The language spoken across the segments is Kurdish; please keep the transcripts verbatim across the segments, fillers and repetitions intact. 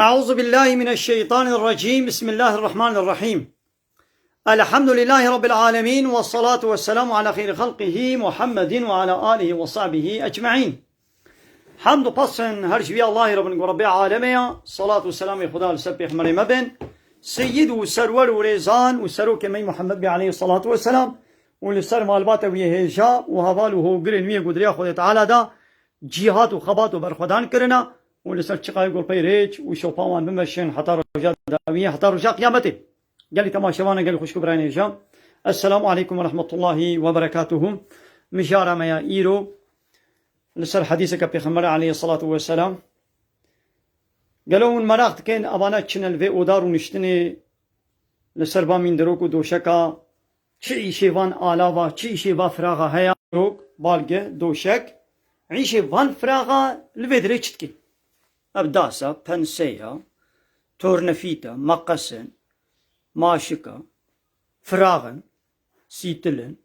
أعوذ بالله من الشيطان الرجيم. بسم الله الرحمن الرحيم. الحمد لله رب العالمين، والصلاة والسلام على خير خلقه محمد وعلى آله وصحبه أجمعين. Hemd û pes her ji vî Allahî re bin ku Rebbê alemê ya. Salat û selamê Xuda li ser pêxemberê me bin. Seyyid û serwer û rêzan û serokê me Muhammed bî aleyhi salatu ve selam û li ser malbata wî hêja û heval û hogirên wî ku di rêya Xwedê Teala da cîhat û xebat û berxwedan kirina û li ser çiqayê golpey rêç û şopa wan bimeşin heta roja dawiyê, heta roja qiyametê. Gelî temaşevanan, gelî xwişk û birayên hêja. Esselamu aleykum ve rahmetullahi ve berekatuhu. Mijara me ya îro li ser hedîseke Pêxemberê aleyhissalatu vesselam. Gelo hûn meraq dikin, evana çi ne li vê oda rûniştinê li ser ba mîndirok û doşeka, çi îşê van alava, çi îşê va firaxa heye? Rok, balge, doşek, îşê van firaxa li vê dirê çi dike? Ev dasa, penseya, tornefîta, meqesin, maşika, firaxin, sîtilin,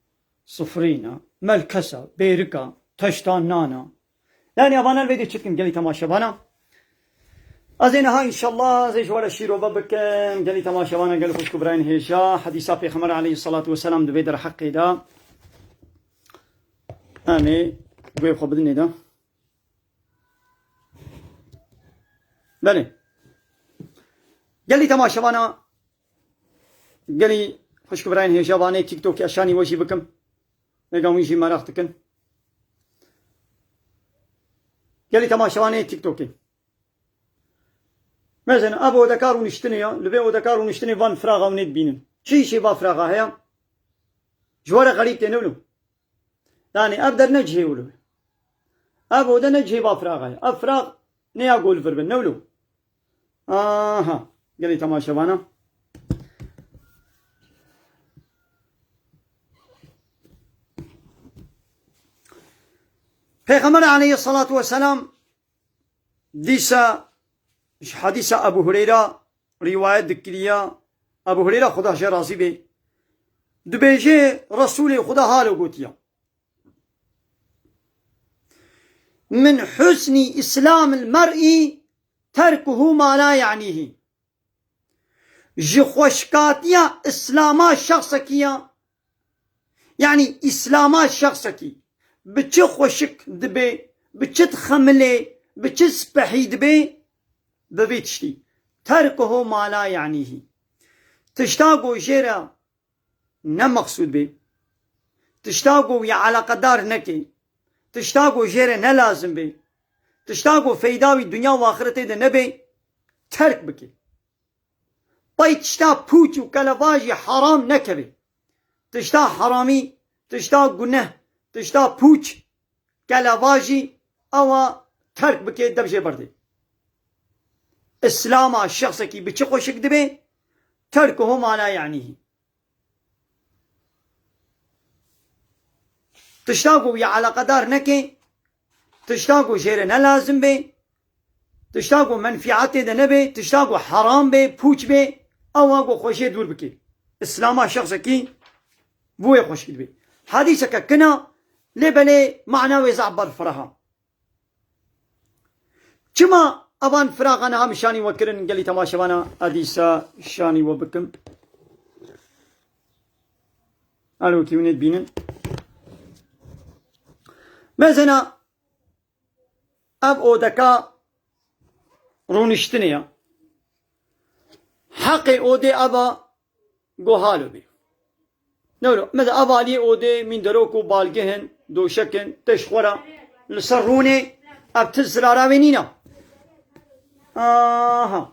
sifrîna, melkesa, bêrika, teşta nana. Yani evana li vê dê çi dikin gelî temaşevana? Ez ê niha înşallah ez ê ji we re şîrove bikim. Gelî temaşevana, gelî xwişk û birayên hêja, hedîsa Pêxember aleyhissalatu vesselam di vê derheqê de. Em ê guhê xwe bidinê de. Belê. Gelî temaşevana, gelî xwişk û birayên hêja, vanê TikTokê ez şanî we jî bikim. Êga wî jî meraq dikin. Gelî temaşevanê TikTokê. Mezin, ev odeka rûniştinê ya, li vê odeka rûniştinê van firaxa hûn ê dibînin. Çi îşê va firaxa heye? Ji we re xerîb tê, ne wilo? Yani ev der ne cihê wilo. Ev ode ne cihê va firaxa ye. Ev firax ne ya ku li vir bin, ne wilo? Aha, gelî temaşevana. Pêxember aleyhissalatu vesselam dîsa ji hedîsa Ebu Hureyra rîwayet dikiriya. Ebu Hureyra, Xuda jê razî bê, dibêje, Resûlê Xuda halo gotiya: "Min husnî îslamil mer'î terkuhu ma la yanîhî." Ji xweşkatiya îslama şexsekî ya, yanî îslama şexsekî bi çi xweşik dibe, bi çi dixemilê, bi çi spehî dibe, bi vê tiştî. Terkuhu ma la yanîhî. Tişta ku jê re ne mexsûd bê, tişta ku wî eleqedar neke, tişta ku jê re ne lazim bê, tişta ku feyda wî dinya û axiretê de nebe, terk bike. Pey tişta pûç û kelevajî heram nekeve. Tişta heramî, tişta guneh, tişta pûç, kelevajî, ewa terk bike, dev jê berdê. Îslama şexsekî bi çi xweşik dibe? Terkuhu ma la yanîhî. Tişta ku wî eleqedar neke, tişta ku jê re ne lazim bê, tişta ku menfîetê de nebe, tişta ku heram bê, pûç bê, ewa ku xwe jê dûr bike. Îslama şexsekî bi wê xweşik dibe. Hedîseke kin a, lê belê mana wê zaf berfireh a. Çima evan firaxa niha min şanî we kirin, gelî temaşevana, ez dîsa şanî we bikim. Alo, kî hûn ê dibînin. Mezena ev odeka rûniştinê ya. Heqê odê ev a, Guhalo bê. Ne wilo, mesela ev aliyê odê, mînderok û balgeh in, doşek in, te ji xwe re li ser rûnê, ev ti zirara wê nîne. Aha.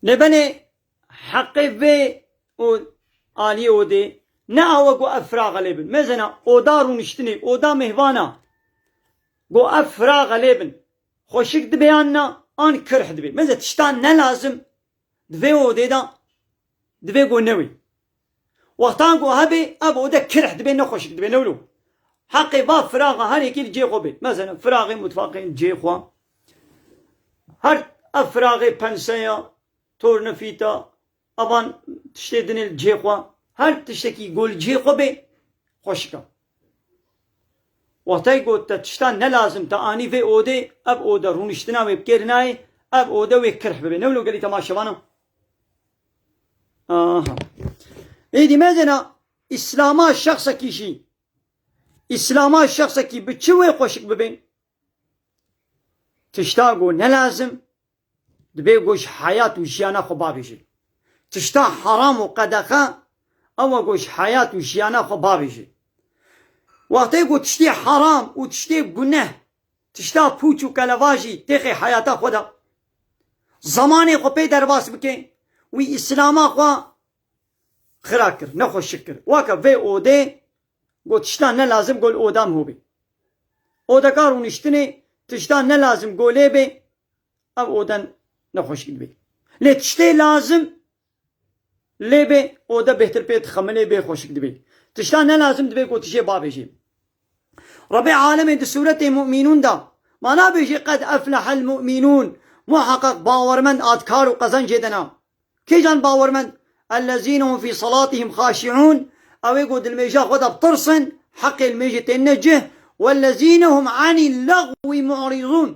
Lê belê heqê vê û aliyê odê ne awe ku ev firaxe lê bin. Mezena oda rûniştinê, oda mêhvana ku ev firaxe lê bin. Xweşik dibe yan na, an kirh dibe. Meze tiştan ne lazim di vê odê de, divê ku newê. Wextan ku hebe, ev ode kirh dibe, ne xweşik dibe, ne wilo. Heqê va firaxa her yekî li cê xwe bê. Mezena firaxê mutfaqê li cê xwe. Her ev firaxê penseya, tornefîta, evan tiştê dinê li cihê xwe, Her tiştekî go li cihê xwe bê, xweşik e. Wextê ku te tişta ne lazim te anî vê odê, ev ode rûniştina wê bi kêr nayê, ev ode wê kirh bibe. Ne wilo gelî temaşevana? Aha. Êdî mezena Îslama şexsekî jî, Îslama şexsekî bi çi wê xweşik bibe? Tişta ku ne lazim, dibê ku ji heyat û jiyana xwe bavêje. Tişta heram û qedexe, ew e ku ji heyat û jiyana xwe bavêje. Wextê ku tiştê heram û tiştê guneh, tişta pûç û kelevajî têxê heyata xwe de, zemanê xwe pê derbas bike, wî Îslama xwe xira kir, nexweşik kir. Weke vê odê, got tişta ne lazim, go li oda min hobê. Odeka rûniştinê, tişta ne lazim, go lê bê, ev oden nexweşik dibê. Lê tiştê lazim lê bê, ode bêhtir pê dixemilê, bê xweşik dibê. Tişta ne lazim dibê, go tijê bavêjê. Rebê alemê di sûretê Mu'minûn de, ma nabêjê qed eflehel mu'minûn, muheqeq bawermend a di kar û qezencê de ne. Kêjan bawermend? Ellezîne hum fî salatihim xaşi'ûn, ew ê ku di limêja xwe de bitirsin, heqê limêjê têne cih, wellezîne hum anî lexwî mu'rîzûn,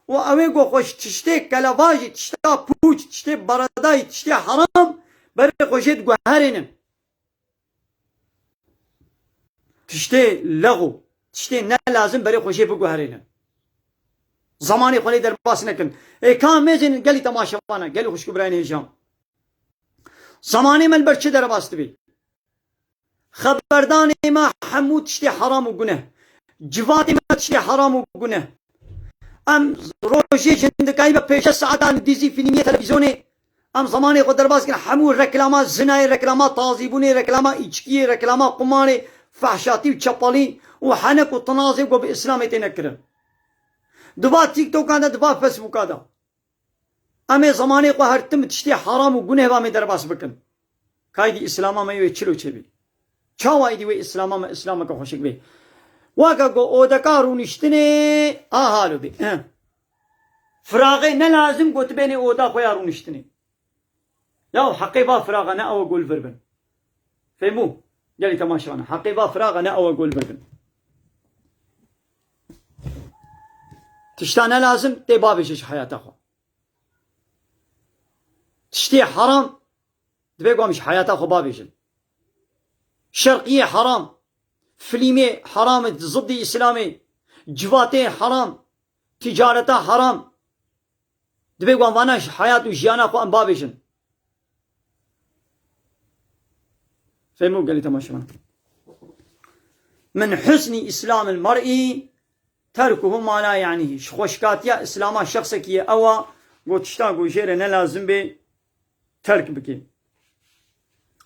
û ew ê ku xwe ji tiştê kelevajî, tişta pûç, tiştê beredayî, tiştê heram berê xwe jê diguherênin. Tiştê lexw, tiştê ne lazim berê xwe jê biguherênin. Zemanê xwe lê derbas nekin. Ê ka mêzên gelî temaşevana, gelî xwişk û birayên hêja. Zemanê me li ber çi derbas dibe? Xeberdanê me hemû tiştê heram û guneh. Civatê me tiştê heram û guneh. Em rojê ji hindikayî ve pêşe saetan dizî, fîlmiyê, televîzyonê, em zemanê xwe derbas kirin, hemû reklama zinayê, reklama tazîbûnê, reklama îçkiyê, reklama qumarê, fehşatî û çepalî û henek û tinazê ku bi Îslamê têne kirin. Di va TikTokan de, di va Facebooka de. Em ê zemanê xwe her tim bi tiştê heram û guneh ve em ê derbas bikin. Kaydî Îslama me wê çilo çêbî. Çawa êdî wê Îslama me Îslameke xweşik bê? Weke ku odeka rûniştinê a halo bê. Eh. Firaxê ne lazim gotibênê oda xwe ya rûniştinê. Ya heqê va firaxa ne ew e gol vir bin. Fehmû? Gelî temaşevana. Heqê va firaxa ne ew e gol vir bin. Tişta ne lazim tê bavêje ji heyata xwe. Tiştê heram divê ku em ji heyata xwe bavêjin. Şerqiyê heram, filmê heram e, ziddî Îslamê, civatê heram, ticareta heram. Divê ku em vana ji heyat û jiyana xwe em bavêjin. Fehmû gelî temaşevan. Min husnî Îslamil mer'î terkuhu ma la yanîhî. Ji xweşkatiya Îslama şexsekî ye ew a, got tişta ku jê re ne lazim bê, terk bike.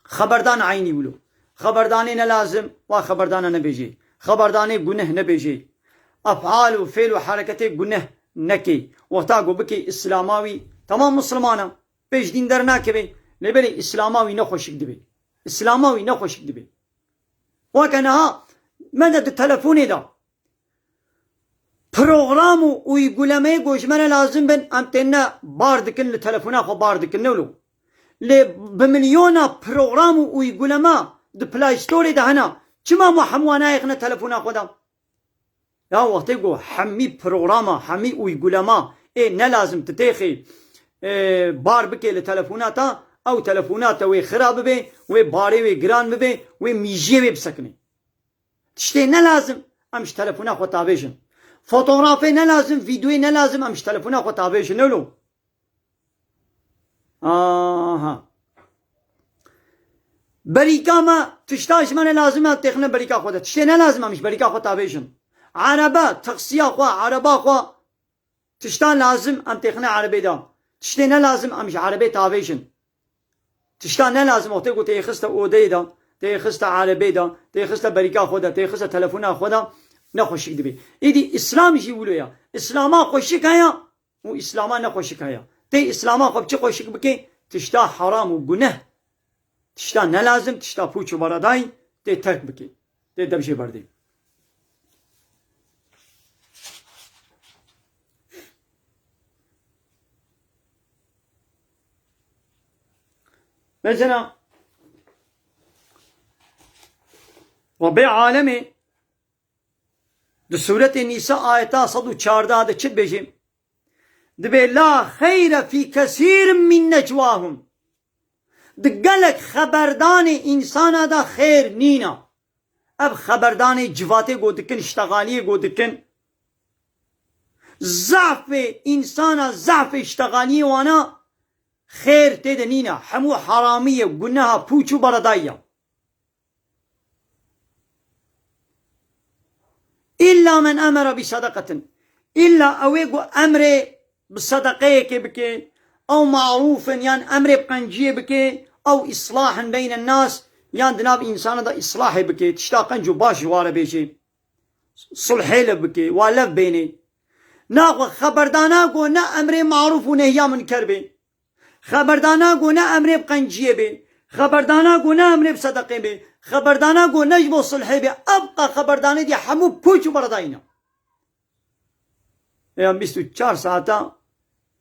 Xeberdan eynî wilo. Xeberdanê ne lazim, wa xeberdana nebêjê. Xeberdanê guneh nebêjê. Efal û fêl û hereketê guneh nekê. Wexta ku bikê Îslama wî, temam Mislimana, pêş dîn dernakeve. Lê belê Îslama wî nexweşik dibe. Îslama wî nexweşik dibe. Weke niha me de di telefonê de program û uygulemeyê ku ji me re lazim bin, em têne bar dikin, li telefona xwe bar dikin, ne wilo? Lê bi milyona program û uyguleme di Play Storeê de hene. Çima me hemû wan nayêxine telefona xwe de? Ya wextê ku hemî programa, hemî uygulema ê ne lazim tu têxê, e, bar bikê li telefona te, ew telefona te wê xira bibe, wê barê wê giran bibe, wê mîjiyê wê bisekine. Tiştê ne lazim, em ji telefona xwe tavêjin. Fotografê ne lazim, vîdeoyê ne lazim, em ji telefona xwe tavêjin. Ne wilo? Aha. Berîka me, tişta ji me ne lazim e, em têxine berîka xwe de. Tiştê ne lazim, em ji berîka xwe tavêjin. Erebe, taksiya xwe, ereba xwe, tişta lazim, em têxine erebê de. Tiştê ne lazim, em ji erebê tavêjin. Tişta ne lazim, wextê ku têxiste odeyê de, têxiste erebê de, têxiste berîka xwe de, têxiste telefona xwe de, nexweşik dibê. Îdî Îslam jî wilo ye. Îslama xweşik heye û Îslama nexweşik heye. Tê Îslama xwe bi çi xweşik bikê? Tişta heram û guneh. Tişta ne lazim, tişta pûç û beredayî tê terk bikê. Tê dev jê berdê. Mesela, Rabbê Alemê di Sûretê Nîsa ayeta sed û çardeh de çi dibêje? Dibê, "La xeyre fî kesîrin min necwahum." Di gelek xeberdanê însana de xêr nîna. Ev xeberdanê civatê ku dikin, ştexaliyê ku dikin, zehfê însana, zehfê ştexaliyê wana xêr tê de nîna. Hemû heramî ye, guneha, pûç û beredayî ye. Îlla men emere bi sedeqetin. Îlla ew ê ku emrê bi sedeqeyekê bike, ew marûfin, yan emrê bi qenciyê bike, ew îslahin beynen nas, yan di nav însana de îslahê bike, tişta qenc û baş ji wa re bêje, sulhê li bike, wa lev bêne. Naxwe xeberdana ku ne emrê marûf û nehya munker be. Xeberdana ku ne emrê bi qenciyê be. Xeberdana ku ne emrê bi sedeqê be. Xeberdana ku ne ji bo sulhê be. Ev qe xeberdanê dî hemû pûç û beredayî ne. Ê em bîst û çar saeta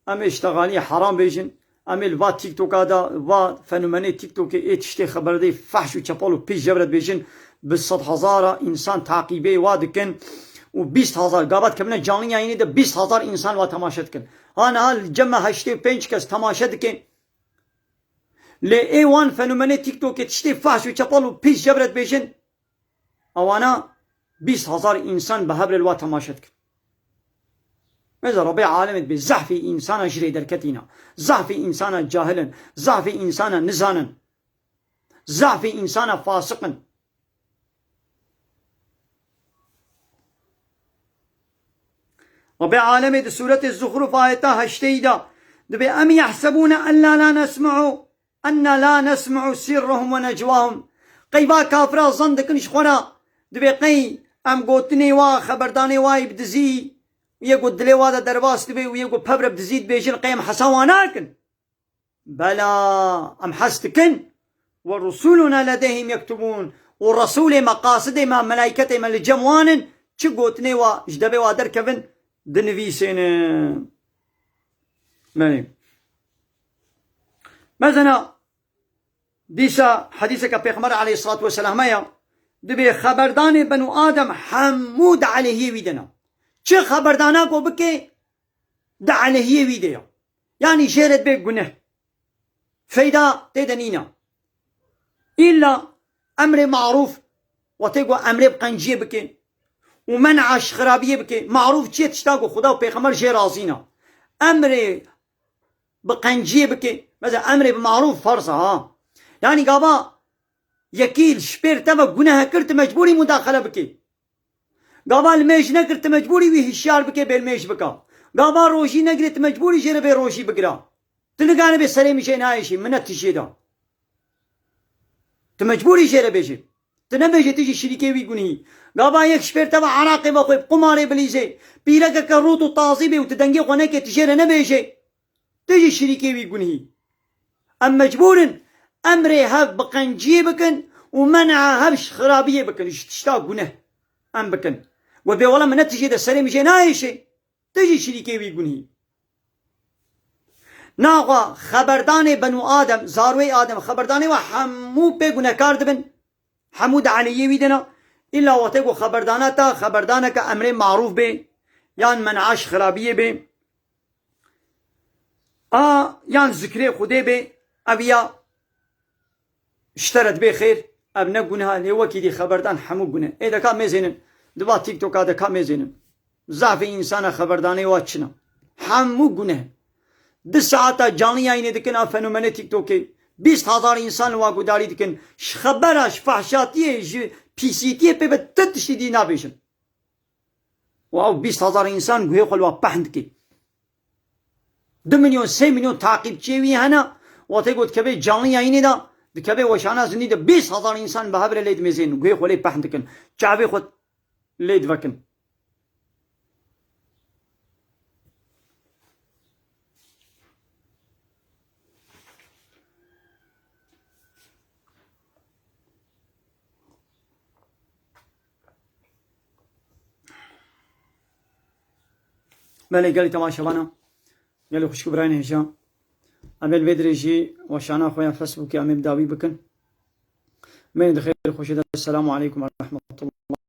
em ê ştexaliyê heram bêjin. Em ê li va TikToka de, va fenomenê TikTokê ê tiştê xeberdê fehş û çepal û pîs jevre dibêjin. Bi sed hezara însan taqîbê wa dikin û bîst hezar, gava dikevine canlı yayînê de bîst hezar însan wa temaşe dikin. Ha niha li cem me heştê û pênc kes temaşe dike. Lê ê wan fenomenê TikTokê tiştê fahş û çepal û pîs jevre dibêjin, ewana bîst hezar însan bi hev re li wa temaşe dikin. Mêze Rebê alemê dibê zehfê însana ji rê derketîna, zehfê însana cahil in, zehfê însana nizanin, zehfê însana fasiq in. Rebê alemê di sûretê Zuxruf ayeta heşteyî de dibê, "Em yehsebûne enna la nesma'u, enna la nesma'u sirrahum ve necwahum." Qey va kafira zan dikin ji xwe re, dibê qey em gotinê wa, xeberdanê wa yê bi dizî, yê ku dilê wa de derbas dibe û yê ku pevre bi dizî dibêjin, qey em hesa wa nakin. Bela, em hes dikin. "Ve rusuluna ledeyhim yektubûn." Û resûlê me, qasidê me, melayketê me li cem wan in, çi gotinê wa ji devê wa derkevin, dinivîsêne. Belê. Mezena, dîsa hedîseke Pêxember aleyhissalatu vesselam heye, dibê xeberdanê benu Adem hemû di aleyhiyê wî de ne. Çi xeberdana ku bike, di aleyhiyê wî de ye. Yanî jê re dibe guneh. Feyda tê de nîne. Îlla emrê marûf, wextê ku emrê bi qenciyê bike û men'a ji xirabiyê bike. Marûf çi ye? Tişta ku Xuda û Pêxember jê razî ne. Emrê bi qenciyê bike. Mesela emrê bi marûf ferz e ha. Yanî gava yekî ji pêr te ve guneh kir, tu mecbûrî mudaxele bike. Gava limêj nekir, tu mecbûrî wî hişyar bike, bêlimêj bika. Gava rojî negirê, tu mecbûrî jê re bê rojî bigire. Tu niganibê serê min jê nayêşî, min ne tijê da. Tu mecbûrî jê re bêjê. Tu nebêjê tu jî şirîkê wî gunhî. Gava yek ji pêr te ve eraqê vexwe, bi qumarê bilîzê, pîrekeke rût û tazî bê û tu dengê xwe nekê, tu jê re nebêjê. Tu jî şirîkê wî gunhî. Em mecbûr in emrê hev bi qenciyê bikin û men'a hev ji xirabiyê bikin, ji tişta guneh em bikin. We bê wela min ne tijê de serê min jê nayêşê, tu jî şirîkê wî gunhî. Naxwe xeberdanê benu Adem, zarwê Adem, xeberdanê we hemû pê gunehkar dibin. Hemû di aleyê wî de ne. Îlla wextê ku xeberdana te, xeberdaneke emrê marûf bê, yan men'a ji xirabiyê bê, a, yan zikrê Xwedê bê, ev ya ji te re dibe xêr, ev ne guneh e, lê wekî dî xeberdan hemû guneh. Ê de ka mêzênin, di va TikToka de ka mêzênin. Zafê însana xeberdanê wa çi ne? Hemû guneh. Di saeta canlı yayînê dikin a fenomenê TikTokê. Bîst hezar însan li wa gudarî dikin. Ji xebera, ji fehşatiyê, ji pîsîtiyê pê ve ti tiştî dî nabêjin. Û ew bîst hezar însan guhê xwe li wa pehn dike. Du milyon, sê milyon taqîbçiyê wî hene. Wextê ku dikeve canlı yayînê de, dikeve weşana zindî de bîst hezar însan bi hev re lê dimêzên, guhê xwe lê pehn dikin. Çavê xwe lê divekin. Belê gelî temaşevana, gelî xwişk û birayên hêja. Em ê li vê dirê jî weşana xwe ya Facebookê em ê bi dawî bikin. Meyên di xêr xweşê de. Selamu aleykum ve rahmetullah.